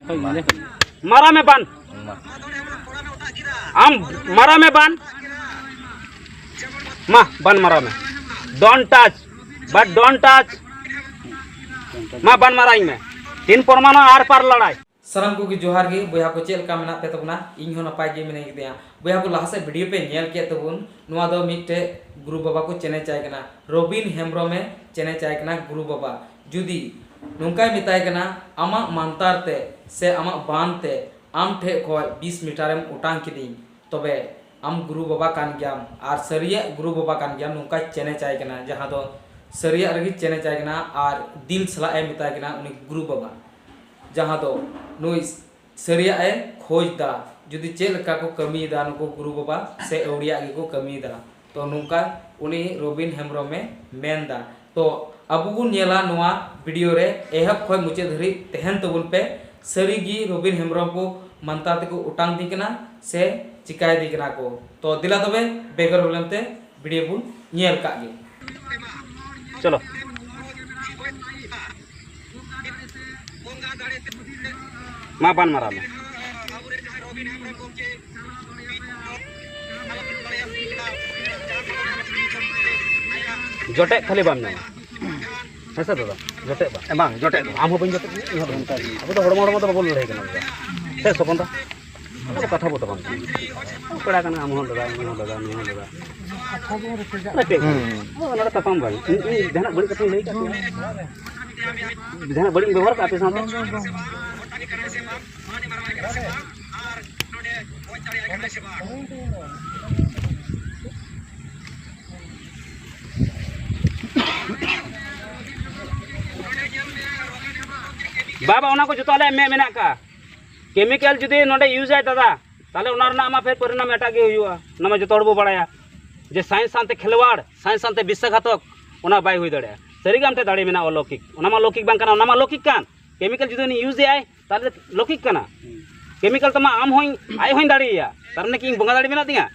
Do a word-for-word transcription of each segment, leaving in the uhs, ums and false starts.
ᱢᱟᱨᱟ ᱢᱮ ᱵᱟᱱ᱾ ᱟᱢ ᱢᱟᱨᱟ ᱢᱮ ᱵᱟᱱ᱾ ᱢᱟ ᱵᱟᱱ ᱢᱟᱨᱟ ᱢᱮ᱾ Don't touch, but don't touch. ᱢᱟ ᱵᱟᱱ ᱢᱟᱨᱟᱧ ᱢᱮ᱾ ᱛᱤᱱ ᱯᱚᱨᱢᱟᱱᱚ ᱟᱨ ᱯᱟᱨ ᱞᱟᱲᱟᱭ᱾ ᱥᱟᱱᱟᱢ ᱠᱚᱜᱮ ᱡᱚᱦᱟᱨ ᱜᱮ᱾ ᱵᱚᱭᱦᱟ ᱠᱚ, ᱪᱮᱫ ᱞᱮᱠᱟ ᱢᱮᱱᱟᱜ ᱯᱮ ᱛᱟᱵᱚᱱᱟ? ᱤᱧ ᱦᱚᱸ ᱱᱟᱯᱟᱭ ᱜᱮ ᱢᱤᱱᱟᱹᱧ ᱠᱟᱫᱤᱧᱟ᱾ ᱵᱚᱭᱦᱟ ᱠᱚ, ᱞᱟᱦᱟ ᱥᱮᱫ ᱵᱷᱤᱰᱤᱭᱳ ᱯᱮ ᱧᱮᱞ ᱠᱮᱫ ᱛᱟᱵᱚᱱ, ᱱᱚᱣᱟ ᱫᱚ ᱢᱤᱫᱴᱮᱡ ᱜᱩᱨᱩ ᱵᱟᱵᱟ ᱠᱚ ᱪᱮᱞᱮᱧᱡᱽ ᱟᱭ ᱠᱟᱱᱟ, ᱨᱚᱵᱤᱱ ᱦᱮᱢᱵᱨᱚᱢᱮ ᱪᱮᱞᱮᱧᱡᱽ ᱟᱭ ᱠᱟᱱᱟ ᱜᱩᱨᱩ ᱵᱟᱵᱟ᱾ ᱡᱩᱫᱤ ᱱᱚᱝᱠᱟᱭ ᱢᱮᱛᱟᱭ ᱠᱟᱱᱟ, ᱟᱢᱟᱜ ᱢᱟᱱᱛᱟᱨ ᱛᱮ ᱥᱮ ᱟᱢᱟᱜ ᱵᱟᱱ ᱛᱮ ᱟᱢ ᱴᱷᱮᱡ ᱠᱷᱚᱡ ᱵᱤᱥ ᱢᱤᱴᱟᱨᱮᱢ ᱚᱴᱟᱝ ᱠᱤᱫᱤᱧ, ᱛᱚᱵᱮ ᱟᱢ ᱜᱩᱨᱩ ᱵᱟᱵᱟ ᱠᱟᱱ ᱜᱮᱭᱟᱢ ᱟᱨ ᱥᱟᱹᱨᱤᱭᱟᱜ ᱜᱩᱨᱩ ᱵᱟᱵᱟ ᱠᱟᱱ ᱜᱮᱭᱟᱢ, ᱱᱚᱝᱠᱟᱭ ᱪᱮᱞᱮᱧᱡᱽ ᱟᱭ ᱠᱟᱱᱟ, ᱡᱟᱦᱟᱸ ᱫᱚ ᱥᱟᱹᱨᱤᱭᱟᱜ ᱨᱮᱜᱮ ᱪᱮᱞᱮᱧᱡᱽ ᱟᱭ ᱠᱟᱱᱟ ᱟᱨ ᱫᱤᱞ ᱥᱟᱞᱟᱜ ᱮ ᱢᱮᱛᱟᱭ ᱠᱟᱱᱟ ᱩᱱᱤ ᱜᱩᱨᱩ ᱵᱟᱵᱟ, ᱡᱟᱦᱟᱸ ᱫᱚ ᱱᱩᱭ ᱥᱟᱹᱨᱤᱭᱟᱜ ᱮ ᱠᱷᱚᱡᱽ ᱫᱟ, ᱡᱩᱫᱤ ᱪᱮᱫ ᱞᱮᱠᱟ ᱠᱚ ᱠᱟᱹᱢᱤᱭᱮᱫᱟ ᱱᱩᱠᱩ ᱜᱩᱨᱩ ᱵᱟᱵᱟ ᱥᱮ ᱟᱹᱣᱲᱤᱭᱟᱜ ᱜᱮᱠᱚ ᱠᱟᱹᱢᱤᱭᱮᱫᱟ᱾ ᱛᱚ ᱱᱚᱝᱠᱟ ᱩᱱᱤ ᱨᱚᱵᱤᱱ ᱦᱮᱢᱵᱨᱚᱢᱮ ᱢᱮᱱᱫᱟ᱾ ᱛᱚ ᱟᱵᱚ ᱵᱚᱱ ᱧᱮᱞᱟ ᱱᱚᱣᱟ ᱵᱷᱤᱰᱤᱭᱳ ᱨᱮ, ᱮᱦᱚᱵ ᱠᱷᱚᱱ ᱢᱩᱪᱟᱹᱫ ᱫᱷᱟᱹᱨᱤᱡ ᱛᱟᱦᱮᱱ ᱛᱟᱵᱚᱱ ᱯᱮ᱾ ᱥᱟᱹᱨᱤᱜᱮ ᱨᱚᱵᱤᱱ ᱦᱮᱢᱵᱨᱚᱢ ᱠᱚ ᱢᱟᱱᱛᱟᱨ ᱛᱮᱠᱚ ᱚᱴᱟᱝ ᱫᱤ ᱠᱟᱱᱟ ᱥᱮ ᱪᱤᱠᱟᱭᱫᱤ ᱠᱟᱱᱟ ᱠᱚ? ᱛᱚ ᱫᱮᱞᱟ ᱛᱚᱵᱮ ᱵᱮᱜᱚᱨ ᱵᱤᱞᱚᱢ ᱛᱮ ᱵᱷᱤᱰᱤᱭᱳ ᱵᱚᱱ ᱧᱮᱞ ᱠᱟᱜ ᱜᱮ᱾ ᱪᱚᱞᱚ᱾ ᱢᱟ ᱵᱟᱱ ᱢᱟᱨᱟᱣ ᱢᱮ᱾ ᱡᱚᱴᱮᱫ ᱠᱷᱟᱹᱞᱤ ᱵᱟᱢ ᱧᱟᱢᱟ᱾ ᱦᱮᱸ ᱥᱮ ᱫᱟᱫᱟ? ᱡᱚᱴᱮᱫ ᱵᱟᱝ᱾ ᱵᱟᱝ, ᱡᱚᱴᱮᱫ ᱫᱚ᱾ ᱟᱢ ᱦᱚᱸ ᱵᱟᱹᱧ ᱡᱚᱴᱮᱫ ᱢᱮᱭᱟ, ᱤᱧ ᱦᱚᱸ ᱵᱟᱹᱧ ᱡᱚᱴᱮᱫ ᱢᱮᱭᱟ᱾ ᱟᱵᱚ ᱫᱚ ᱦᱚᱲᱢᱚ ᱦᱚᱲᱢᱚ ᱫᱚ ᱵᱟᱵᱚᱱ ᱞᱟᱹᱲᱦᱟᱹᱭ ᱠᱟᱱᱟ ᱵᱚᱭᱦᱟ᱾ ᱥᱮ ᱥᱚᱯᱚᱱ ᱫᱟ? ᱟᱵᱚ ᱫᱚ ᱠᱟᱛᱷᱟ ᱵᱚ ᱛᱟᱯᱟᱢ ᱠᱟᱱᱟ᱾ ᱯᱮᱲᱟ ᱠᱟᱱᱟ, ᱟᱢ ᱦᱚᱸ ᱫᱟᱫᱟ, ᱤᱧ ᱦᱚᱸ ᱫᱟᱫᱟ, ᱱᱩᱭ ᱦᱚᱸ ᱫᱟᱫᱟ᱾ ᱚᱱᱟ ᱪᱮᱫ? ᱦᱩᱸ᱾ ᱚᱱᱟ ᱫᱚ ᱛᱟᱯᱟᱢ ᱵᱟᱝ᱾ ᱤᱧ, ᱤᱧ ᱡᱟᱦᱟᱱᱟᱜ ᱵᱟᱹᱲᱤᱡ ᱠᱟᱛᱷᱟᱧ ᱞᱟᱹᱭ ᱠᱟᱜ ᱯᱮᱭᱟ? ᱡᱟᱦᱟᱱᱟᱜ ᱵᱟᱹᱲᱤᱡ ᱤᱧ ᱵᱮᱵᱚᱦᱟᱨ ᱠᱟᱜ ᱟᱯᱮ ᱥᱟᱶᱛᱮ? ᱵᱟᱵᱟ, ᱚᱱᱟ ᱠᱚ ᱡᱚᱛᱚ ᱟᱞᱮᱭᱟᱜ ᱢᱮᱫ ᱢᱮᱱᱟᱜ ᱟᱠᱟᱫ᱾ ᱠᱮᱢᱤᱠᱮᱞ ᱡᱩᱫᱤ ᱱᱚᱰᱮ ᱤᱭᱩᱡᱽ ᱟᱭ ᱫᱟᱫᱟ, ᱛᱟᱦᱚᱞᱮ ᱚᱱᱟ ᱨᱮᱱᱟᱜ ᱢᱟ ᱯᱷᱮᱨ ᱯᱚᱨᱤᱱᱟᱢ ᱮᱴᱟᱜ ᱜᱮ ᱦᱩᱭᱩᱜᱼᱟ᱾ ᱚᱱᱟ ᱢᱟ ᱡᱚᱛᱚ ᱦᱚᱲ ᱵᱚ ᱵᱟᱲᱟᱭᱟ ᱡᱮ ᱥᱟᱭᱮᱱᱥ ᱥᱟᱶᱛᱮ ᱠᱷᱮᱞᱣᱟᱲ, ᱥᱟᱭᱮᱱᱥ ᱥᱟᱶᱛᱮ ᱵᱤᱥᱥᱟᱜᱷᱟᱛᱚᱠ, ᱚᱱᱟ ᱵᱟᱭ ᱦᱩᱭ ᱫᱟᱲᱮᱭᱟᱜᱼᱟ᱾ ᱥᱟᱹᱨᱤᱜᱮ ᱟᱢ ᱴᱷᱮᱱ ᱫᱟᱲᱮ ᱢᱮᱱᱟᱜᱼᱟ, ᱚᱞᱚᱠᱤᱠ᱾ ᱚᱱᱟ ᱢᱟ ᱞᱚᱠᱤᱠ ᱵᱟᱝ ᱠᱟᱱᱟ, ᱚᱱᱟ ᱢᱟ ᱞᱚᱠᱤᱠ ᱠᱟᱱ᱾ ᱠᱮᱢᱤᱠᱮᱞ ᱡᱩᱫᱤ ᱩᱱᱤ ᱤᱭᱩᱡᱽ ᱮᱫ ᱟᱭ, ᱛᱟᱦᱚᱞᱮ ᱞᱚᱠᱤᱠ ᱠᱟᱱᱟ᱾ ᱠᱮᱢᱤᱠᱮᱞ ᱛᱮᱢᱟ ᱟᱢ ᱦᱚᱸᱧ, ᱟᱡ ᱦᱚᱸᱧ ᱫᱟᱲᱮᱭᱟᱭᱟ᱾ ᱛᱟᱨ ᱢᱟᱱᱮ ᱠᱤ ᱤᱧ ᱵᱚᱸᱜᱟ ᱫᱟᱲᱮ ᱢᱮᱱᱟᱜ ᱛᱤᱧᱟ?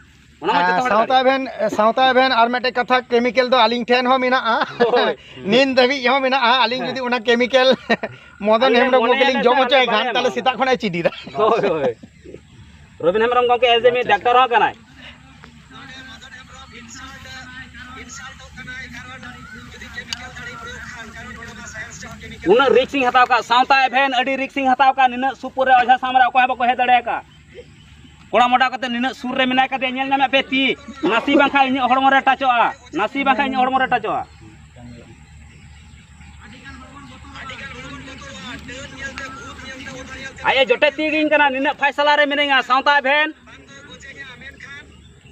ᱚᱱᱟ ᱢᱟ ᱡᱚᱛᱚ ᱦᱚᱲ ᱥᱟᱶᱛᱟ ᱵᱟᱲᱟᱭ᱾ ᱮᱵᱷᱮᱱ, ᱥᱟᱶᱛᱟ ᱮᱵᱷᱮᱱ ᱟᱨ ᱢᱤᱫᱴᱮᱡ ᱠᱟᱛᱷᱟ, ᱠᱮᱢᱤᱠᱮᱞ ᱫᱚ ᱟᱹᱞᱤᱧ ᱴᱷᱮᱱ ᱦᱚᱸ ᱢᱮᱱᱟᱜᱼᱟ᱾ ᱦᱳᱭ᱾ ᱱᱤᱛ ᱫᱷᱟᱹᱵᱤᱡ ᱦᱚᱸ ᱢᱮᱱᱟᱜᱼᱟ᱾ ᱟᱹᱞᱤᱧ ᱦᱮᱸ᱾ ᱡᱩᱫᱤ ᱚᱱᱟ ᱠᱮᱢᱤᱠᱮᱞ ᱢᱚᱫᱚᱱ ᱟᱹᱞᱤᱧ ᱦᱮᱢᱵᱨᱚᱢ ᱢᱚᱱᱮᱭᱟ ᱜᱚᱢᱠᱮ ᱞᱤᱧ ᱡᱚᱢ ᱦᱚᱪᱚᱭ ᱠᱷᱟᱱ, ᱛᱟᱦᱚᱞᱮ ᱥᱮᱛᱟᱜ ᱠᱷᱚᱱᱟᱜ ᱮ ᱪᱤᱰᱤᱨᱟ᱾ ᱦᱳᱭ, ᱦᱳᱭ᱾ ᱨᱚᱵᱤᱱ ᱦᱮᱢᱵᱨᱚᱢ ᱜᱚᱢᱠᱮ ᱮᱡᱮ ᱢᱤᱫ ᱰᱟᱠᱛᱟᱨ ᱦᱚᱸ ᱠᱟᱱᱟᱭ᱾ ᱩᱱᱟᱹᱜ ᱨᱤᱠᱥ ᱤᱧ ᱦᱟᱛᱟᱣ ᱠᱟᱜ, ᱥᱟᱶᱛᱟ ᱮᱵᱷᱮᱱ ᱟᱹᱰᱤ ᱨᱤᱠᱥ ᱤᱧ ᱦᱟᱛᱟᱣ ᱠᱟᱜ, ᱱᱤᱱᱟᱹᱜ ᱥᱩᱨ ᱨᱮ ᱚᱡᱷᱟ ᱥᱟᱢ ᱨᱮ ᱚᱠᱚᱭ ᱦᱚᱸ ᱵᱟᱠᱚ ᱦᱮᱡ ᱫᱟᱲᱮ ᱟᱠᱟᱫ᱾ ᱠᱚᱲᱟ ᱢᱚᱴᱟ ᱠᱟᱛᱮ ᱱᱤᱱᱟᱹᱜ ᱥᱩᱨ ᱨᱮ ᱢᱮᱱᱟᱭ ᱠᱟᱫᱮᱭᱟ, ᱧᱮᱞ ᱧᱟᱢᱮᱫ ᱯᱮ ᱛᱤ, ᱱᱟᱥᱮ ᱵᱟᱝᱠᱷᱟᱱ ᱤᱧᱟᱹᱜ ᱦᱚᱲᱢᱚ ᱨᱮ ᱴᱟᱪᱚᱜᱼᱟ, ᱱᱟᱥᱮ ᱵᱟᱝᱠᱷᱟᱱ ᱤᱧᱟᱹᱜ ᱦᱚᱲᱢᱚ ᱨᱮ ᱴᱟᱪᱚᱜᱼᱟ᱾ ᱟᱡ ᱮ ᱡᱚᱴᱮᱫ ᱛᱤᱭᱳᱜᱤᱧ ᱠᱟᱱᱟ, ᱱᱤᱱᱟᱹᱜ ᱯᱷᱟᱭᱥᱟᱞᱟ ᱨᱮ ᱢᱤᱱᱟᱹᱧᱟ, ᱥᱟᱶᱛᱟ ᱮᱵᱷᱮᱱ᱾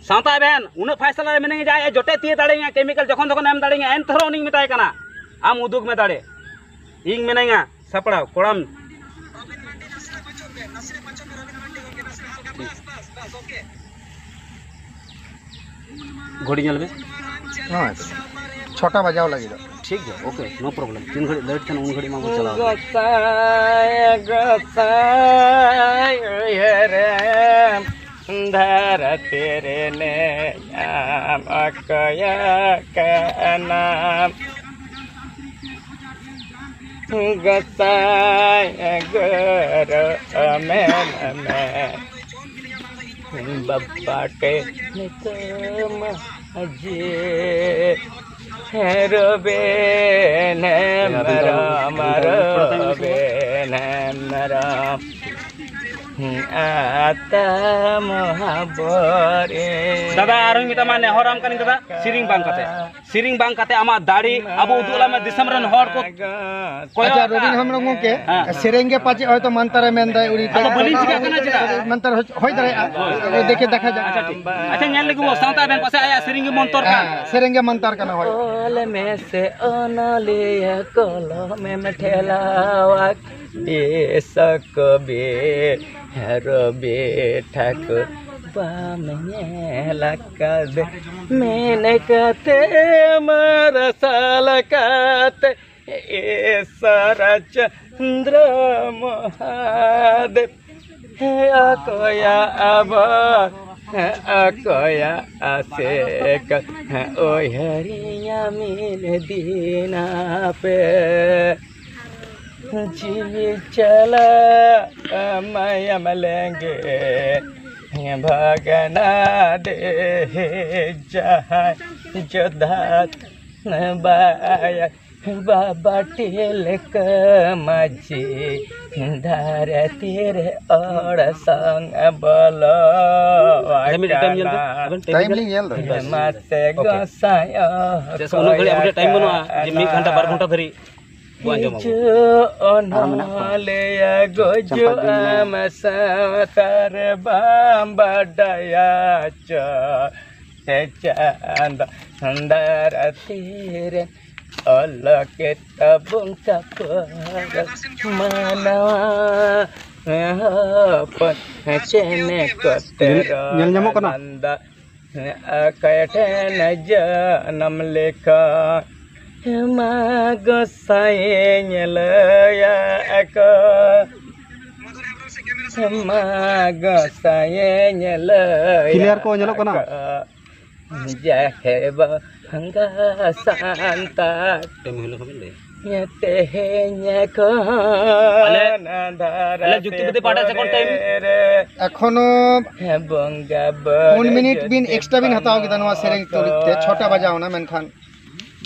ᱥᱟᱶᱛᱟ ᱮᱵᱷᱮᱱ, ᱩᱱᱟᱹᱜ ᱯᱷᱟᱭᱥᱟᱞᱟ ᱨᱮ ᱢᱤᱱᱟᱹᱧᱟ ᱡᱮ ᱟᱡ ᱮ ᱡᱚᱴᱮᱫ ᱛᱤᱭᱳᱜ ᱫᱟᱲᱮᱭᱟᱹᱧᱟ, ᱠᱮᱢᱤᱠᱮᱞ ᱡᱚᱠᱷᱚᱱ ᱛᱚᱠᱷᱚᱱ ᱮᱢ ᱫᱟᱲᱮᱭᱟᱹᱧᱟ, ᱮᱱ ᱨᱮᱦᱚᱸ ᱩᱱᱤᱧ ᱢᱮᱛᱟᱭ ᱠᱟᱱᱟ, "ᱟᱢ ᱩᱫᱩᱜᱽ ᱢᱮ ᱫᱟᱲᱮ, ᱤᱧ ᱢᱤᱱᱟᱹᱧᱟ ᱥᱟᱯᱲᱟᱣ, ᱠᱚᱲᱟᱢ᱾" ᱜᱷᱚᱲᱤ ᱧᱮᱞ ᱢᱮ᱾ ᱦᱳᱭ, ᱪᱷᱚᱴᱟ ᱵᱟᱡᱟᱣ ᱞᱟᱹᱜᱤᱫᱚᱜ᱾ ᱴᱷᱤᱠ ᱜᱮᱭᱟ, ᱳᱠᱮ, ᱱᱳ ᱯᱨᱚᱵᱞᱮᱢ᱾ ᱛᱤᱱ ᱜᱷᱟᱹᱲᱤᱡ ᱞᱮᱴ ᱠᱷᱟᱱ ᱩᱱ ᱜᱷᱟᱹᱲᱤᱡ ᱢᱟ ᱵᱚᱱ ᱪᱟᱞᱟᱣ᱾ ᱜᱚᱸᱥᱟᱭ, ᱜᱚᱸᱥᱟᱭ, ᱩᱭᱦᱟᱹᱨᱮᱢ ᱫᱷᱟᱹᱨᱛᱤ ᱨᱮ ᱱᱮᱭᱟᱢ ᱚᱠᱚᱭ ᱠᱟᱱᱟᱢ? ᱜᱚᱸᱥᱟᱭ ᱜᱩᱨᱩ ᱢᱮᱱ ᱢᱮ, ᱵᱟᱵᱟ ᱴᱷᱮᱱ ᱱᱤᱛᱟᱹ ᱢᱟᱹᱡᱷᱤ᱾ ᱨᱚᱵᱤᱱ ᱦᱮᱢᱵᱨᱚᱢ, ᱨᱚᱵᱤᱱ ᱦᱮᱢᱵᱨᱚᱢ, ᱟᱛᱟ ᱢᱚᱦᱟᱵᱚᱨᱤ᱾ ᱫᱟᱫᱟ, ᱟᱨᱦᱚᱸᱧ ᱢᱮᱛᱟᱢᱟ, ᱱᱮᱦᱚᱨᱟᱢ ᱠᱟᱹᱱᱟᱹᱧ ᱫᱟᱫᱟ, ᱥᱮᱨᱮᱧ ᱵᱟᱝ ᱠᱟᱛᱮ᱾ ᱥᱮᱨᱮᱧ ᱵᱟᱝ ᱠᱟᱛᱮ ᱟᱢᱟᱜ ᱫᱟᱲᱮ ᱟᱵᱚ ᱩᱫᱩᱜ ᱟᱞᱟᱝ ᱢᱮ, ᱫᱤᱥᱚᱢ ᱨᱮᱱ ᱦᱚᱲ ᱠᱚ ᱠᱚᱭᱚᱜ ᱟᱪᱪᱷᱟ, ᱟᱠᱟᱫ᱾ ᱨᱚᱵᱤᱱ ᱦᱮᱢᱵᱨᱚᱢ ᱜᱚᱢᱠᱮ, ᱦᱮᱸ᱾ ᱥᱮᱨᱮᱧ ᱜᱮ ᱯᱟᱪᱮᱫ ᱦᱚᱭᱛᱳ ᱢᱟᱱᱛᱟᱨᱮ ᱢᱮᱱᱫᱟᱭ, ᱩᱱᱤ ᱟᱫᱚ ᱵᱟᱹᱞᱤᱧ ᱪᱤᱠᱟᱹᱜ ᱠᱟᱱᱟ ᱪᱮᱫᱟᱜ? ᱢᱟᱱᱛᱟᱨ ᱦᱩᱭ ᱫᱟᱲᱮᱭᱟᱜᱼᱟ᱾ ᱦᱳᱭ᱾ ᱫᱮᱠᱷᱮ ᱫᱮᱠᱷᱟ ᱡᱟᱠ᱾ ᱟᱪᱪᱷᱟ, ᱴᱷᱤᱠ᱾ ᱟᱪᱪᱷᱟ, ᱧᱮᱞ ᱞᱮᱜᱮ ᱵᱚ, ᱥᱟᱶᱛᱟ ᱮᱵᱷᱮᱱ ᱯᱟᱥᱮ ᱟᱭᱟᱜ ᱥᱮᱨᱮᱧ ᱜᱮ ᱢᱚᱱᱛᱚᱨ ᱠᱟᱱ᱾ ᱦᱮᱸ, ᱥᱮᱨᱮᱧ ᱜᱮ ᱢᱟᱱᱛᱟᱨ ᱠᱟᱱᱟ, ᱦᱳᱭ᱾ ᱚᱞ ᱢᱮᱥᱮ ᱚᱱᱚᱞᱤᱭᱟᱹ ᱠᱚᱞᱚᱢᱮᱢ ᱴᱷᱮᱞᱟᱣᱟ, ᱵᱤᱥ ᱠᱚᱵᱤ ᱨᱚᱵᱤ ᱴᱷᱟᱠᱩᱨ ᱵᱟᱢ ᱧᱮᱞ ᱟᱠᱟᱫᱮ, ᱢᱮᱱ ᱠᱟᱛᱮ ᱢᱟᱨᱥᱟᱞ ᱠᱟᱛᱮ ᱤᱥᱚᱨ ᱪᱚᱱᱫᱨᱚ ᱢᱚᱦᱟᱫᱮᱵ ᱚᱠᱚᱭᱟᱜ ᱟᱵᱟᱨ ᱚᱠᱚᱭᱟᱜ ᱟᱥᱮᱠᱟ ᱩᱭᱦᱟᱹᱨᱤᱧᱟ ᱢᱤᱫ ᱫᱤᱱ ᱟᱯᱮ᱾ ᱡᱤᱣᱤ ᱪᱟᱞᱟᱜ ᱢᱟᱭᱟᱢ ᱞᱮᱸᱜᱮ ᱵᱷᱟᱜᱟᱱᱟ ᱫᱮ ᱡᱟᱦᱟᱸᱭ ᱡᱚᱫᱷᱟ ᱵᱟᱭᱟ ᱵᱟᱵᱟ ᱴᱤᱞᱠᱟᱹ ᱢᱟᱹᱡᱷᱤ ᱫᱷᱟᱨᱮ ᱛᱤᱨᱮ ᱚᱲ ᱥᱚᱝ ᱵᱚᱞᱚ ᱟᱪᱪᱷᱟ, ᱢᱤᱫ ᱴᱟᱭᱤᱢ ᱧᱮᱞ ᱵᱮᱱ, ᱟᱠᱟᱱᱟ᱾ ᱟᱵᱮᱱ ᱴᱟᱭᱤᱢ ᱴᱟᱭᱤᱢ ᱧᱮᱞ ᱞᱤᱧ ᱧᱮᱞ ᱮᱫᱟ᱾ ᱢᱟᱥᱮ ᱳᱠᱮ᱾ ᱜᱚᱸᱥᱟᱭ ᱪᱮᱫᱟᱜ ᱥᱮ ᱩᱱᱟᱹᱜ ᱜᱷᱟᱹᱲᱤᱡ ᱟᱵᱚ ᱴᱷᱮᱱ ᱴᱟᱭᱤᱢ ᱵᱟᱹᱱᱩᱜᱼᱟ ᱡᱮ ᱢᱤᱫ ᱜᱷᱚᱱᱴᱟ ᱵᱟᱨ ᱜᱷᱚᱱᱴᱟ ᱫᱷᱟᱹᱨᱤᱡ ᱵᱚᱱ ᱟᱸᱡᱚᱢ ᱟᱵᱚ᱾ ᱟᱨᱦᱚᱸ ᱢᱮᱱᱟᱜ ᱠᱚᱣᱟ᱾ ᱚᱱᱚᱞᱤᱭᱟᱹ ᱪᱟᱢᱯᱟ ᱫᱤ ᱜᱩᱡᱩᱜ ᱢᱮᱱᱟᱭᱟ᱾ ᱟᱢ ᱥᱟᱶᱛᱟ ᱨᱮ ᱵᱟᱢ ᱵᱟᱰᱟᱭᱟ ᱪᱚ ᱮ ᱪᱟᱸᱫᱚ ᱫᱷᱟᱨᱟ ᱛᱤᱨᱮ ᱚᱞᱚᱜ ᱛᱟᱵᱚᱱ ᱠᱟᱯᱚᱨ ᱢᱟᱱᱣᱟ ᱦᱚᱯᱚᱱ ᱪᱮᱱᱮ ᱠᱚᱛᱮ ᱧᱮᱞ, ᱧᱮᱞ ᱧᱟᱢᱚᱜ ᱠᱟᱱᱟ? ᱞᱟᱸᱫᱟ ᱚᱠᱚᱭ ᱴᱷᱮᱱ ᱡᱟᱱᱟᱢ ᱞᱮᱠᱷᱟᱱ ᱢᱟ ᱜᱚᱸᱥᱟᱭᱮ ᱧᱮᱞᱚᱭᱟ ᱟᱠᱚ᱾ ᱢᱟ ᱜᱚᱸᱥᱟᱭᱮ ᱧᱮᱞᱚᱭᱟ ᱠᱞᱤᱭᱟᱨ ᱠᱚ ᱧᱮᱞᱚᱜ ᱠᱟᱱᱟ? ᱟᱠᱚ᱾ ᱡᱟᱦᱮ ᱵᱚᱸᱜᱟ ᱥᱟᱱᱛᱟᱲ ᱴᱟᱭᱤᱢ ᱦᱩᱭ ᱞᱮᱱᱠᱷᱟᱱ ᱵᱮᱱ ᱞᱟᱹᱭᱟ᱾ ᱛᱮᱦᱮᱧ ᱠᱷᱚᱱ ᱟᱞᱮ, ᱫᱷᱟᱨᱟ ᱟᱞᱮ ᱡᱩᱠᱛᱤᱵᱟᱫᱤ ᱯᱟᱦᱴᱟ ᱥᱮᱫ ᱠᱷᱚᱱ ᱴᱟᱭᱤᱢ᱾ ᱨᱮ ᱮᱠᱷᱚᱱᱳ ᱵᱚᱸᱜᱟ ᱵᱩᱨᱩ ᱯᱩᱱ ᱢᱤᱱᱤᱴ ᱵᱤᱱ ᱡᱩᱫᱤ ᱮᱠᱥᱴᱨᱟ ᱵᱤᱱ ᱦᱟᱛᱟᱣ ᱠᱮᱫᱟ ᱱᱚᱣᱟ ᱥᱮᱨᱮᱧ ᱛᱩᱞᱩᱡ ᱛᱮ, ᱪᱷᱚᱴᱟ ᱵᱟᱡᱟᱣ ᱮᱱᱟ, ᱢᱮᱱᱠᱷᱟᱱ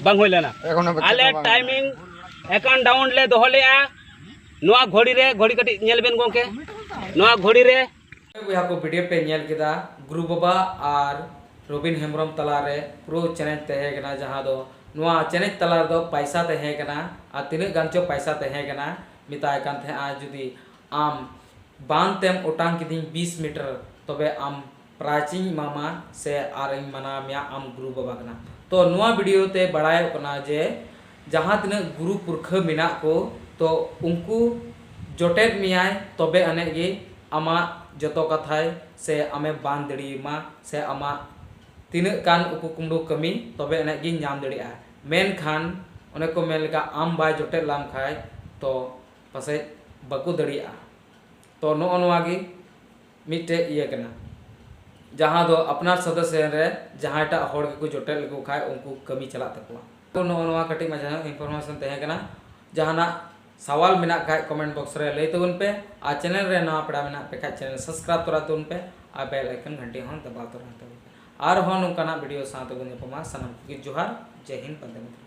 ᱵᱟᱝ ᱦᱩᱭ ᱞᱮᱱᱟ᱾ ᱮᱠᱷᱚᱱᱳ ᱵᱟᱹᱠᱤ ᱟᱞᱮ ᱫᱚ ᱵᱟᱝ ᱴᱟᱭᱢᱤᱝ ᱮᱠᱟᱱ ᱰᱟᱣᱩᱱ ᱞᱮ ᱫᱚᱦᱚ ᱞᱮᱜᱼᱟ᱾ ᱱᱚᱣᱟ ᱜᱷᱚᱲᱤ ᱨᱮ, ᱜᱷᱚᱲᱤ ᱠᱟᱹᱴᱤᱡ ᱧᱮᱞ ᱵᱮᱱ ᱜᱚᱢᱠᱮ, ᱱᱚᱣᱟ ᱜᱷᱚᱲᱤ ᱨᱮ ᱵᱚᱭᱦᱟ ᱠᱚ, ᱵᱷᱤᱰᱤᱭᱳ ᱯᱮ ᱧᱮᱞ ᱠᱮᱫᱟ, ᱜᱩᱨᱩ ᱵᱟᱵᱟ ᱟᱨ ᱨᱚᱵᱤᱱ ᱦᱮᱢᱵᱨᱚᱢ ᱛᱟᱞᱟᱨᱮ ᱯᱩᱨᱟᱹ ᱪᱮᱞᱮᱧᱡᱽ ᱛᱟᱦᱮᱸ ᱠᱟᱱᱟ, ᱡᱟᱦᱟᱸ ᱫᱚ ᱱᱚᱣᱟ ᱪᱮᱞᱮᱧᱡᱽ ᱛᱟᱞᱟ ᱨᱮᱫᱚ ᱯᱟᱭᱥᱟ ᱛᱟᱦᱮᱸ ᱠᱟᱱᱟ᱾ ᱟᱨ ᱛᱤᱱᱟᱹᱜ ᱜᱟᱱ ᱪᱚ ᱯᱟᱭᱥᱟ ᱛᱟᱦᱮᱸ ᱠᱟᱱᱟ, ᱢᱮᱛᱟᱭ ᱠᱟᱱ ᱛᱟᱦᱮᱸᱜᱼᱟ, ᱡᱩᱫᱤ ᱟᱢ ᱵᱟᱸᱫ ᱛᱮᱢ ᱚᱴᱟᱝ ᱠᱤᱫᱤᱧ ᱵᱤᱥ ᱢᱤᱴᱟᱨ, ᱛᱚᱵᱮ ᱟᱢ ᱯᱨᱟᱭᱤᱡᱽ ᱤᱧ ᱮᱢᱟᱢᱟ ᱥᱮ ᱟᱨ ᱤᱧ ᱢᱟᱱᱟᱣ ᱢᱮᱭᱟ, ᱟᱢ ᱜᱩᱨᱩ ᱵᱟᱵᱟ ᱠᱟᱱᱟ᱾ ᱛᱚ ᱱᱚᱣᱟ ᱵᱷᱤᱰᱤᱭᱳ ᱛᱮ ᱵᱟᱲᱟᱭᱚᱜ ᱠᱟᱱᱟ ᱡᱮ ᱡᱟᱦᱟᱸ ᱛᱤᱱᱟᱹᱜ ᱜᱩᱨᱩ ᱯᱩᱨᱠᱷᱟᱹ ᱢᱮᱱᱟᱜ ᱠᱚ, ᱛᱚ ᱩᱱᱠᱩ ᱡᱚᱴᱮᱫ ᱢᱮᱭᱟᱭ, ᱛᱚᱵᱮ ᱟᱹᱱᱤᱡ ᱜᱮ ᱟᱢᱟᱜ ᱡᱚᱛᱚ ᱠᱟᱛᱷᱟᱭ ᱥᱮ ᱟᱢᱮ ᱵᱟᱱ ᱫᱟᱲᱮᱭᱟᱢᱟ ᱥᱮ ᱟᱢᱟᱜ ᱛᱤᱱᱟᱹᱜ ᱜᱟᱱ ᱩᱠᱩ ᱠᱩᱢᱲᱩ ᱠᱟᱹᱢᱤ, ᱛᱚᱵᱮ ᱟᱹᱱᱤᱡ ᱜᱮ ᱧᱟᱢ ᱫᱟᱲᱮᱭᱟᱜᱼᱟ᱾ ᱢᱮᱱᱠᱷᱟᱱ ᱚᱱᱮ ᱠᱚ ᱢᱮᱱ ᱞᱮᱠᱟ, ᱟᱢ ᱵᱟᱭ ᱡᱚᱴᱮᱫ ᱞᱟᱢ ᱠᱷᱟᱡ ᱛᱚ ᱯᱟᱥᱮᱡ ᱵᱟᱠᱚ ᱫᱟᱲᱮᱭᱟᱜᱼᱟ᱾ ᱛᱚ ᱱᱚᱜᱼᱚ ᱱᱚᱣᱟ ᱜᱮ ᱢᱤᱫᱴᱮᱡ ᱤᱭᱟᱹ ᱠᱟᱱᱟ᱾ ᱡᱟᱦᱟᱸ ᱫᱚ ᱟᱯᱱᱟᱨ ᱥᱚᱫᱚᱥᱥᱚ ᱨᱮ ᱡᱟᱦᱟᱸᱭᱴᱟᱜ ᱦᱚᱲ ᱜᱮᱠᱚ ᱡᱚᱴᱮᱫ ᱞᱮᱠᱚ ᱠᱷᱟᱡ ᱩᱱᱠᱩ ᱠᱟᱹᱢᱤ ᱪᱟᱞᱟᱜ ᱛᱟᱠᱚᱣᱟ᱾ ᱛᱚ ᱱᱚᱜᱼᱚ ᱱᱚᱣᱟ ᱠᱟᱹᱴᱤᱡ ᱢᱟᱪᱷᱟ ᱧᱚᱜ information ᱛᱟᱦᱮᱸ ᱠᱟᱱᱟ᱾ ᱡᱟᱦᱟᱱᱟᱜ ᱥᱟᱣᱟᱞ ᱢᱮᱱᱟᱜ ᱠᱷᱟᱡ comment box ᱨᱮ ᱞᱟᱹᱭ ᱛᱟᱵᱚᱱ ᱯᱮ, ᱟᱨ channel ᱨᱮ ᱱᱟᱣᱟ ᱯᱮᱲᱟ ᱢᱮᱱᱟᱜ ᱯᱮ ᱠᱷᱟᱡ channel subscribe ᱛᱚᱨᱟ ᱛᱟᱵᱚᱱ ᱯᱮ, ᱟᱨ bell icon ᱜᱷᱟᱱᱴᱤ ᱦᱚᱸ ᱫᱟᱵᱟᱣ ᱛᱚᱨᱟ ᱛᱟᱵᱚᱱ ᱯᱮ᱾ ᱟᱨᱦᱚᱸ ᱱᱚᱝᱠᱟᱱᱟᱜ video ᱥᱟᱶ ᱛᱮᱵᱚᱱ ᱧᱟᱯᱟᱢᱟ᱾ ᱥᱟᱱᱟᱢ ᱠᱚᱜᱮ ᱡᱚᱦᱟᱨ, ᱡᱟᱭ ᱦᱤᱱᱫ, ᱵᱚᱱᱫᱮ ᱢᱟᱛᱚᱨᱚᱢ᱾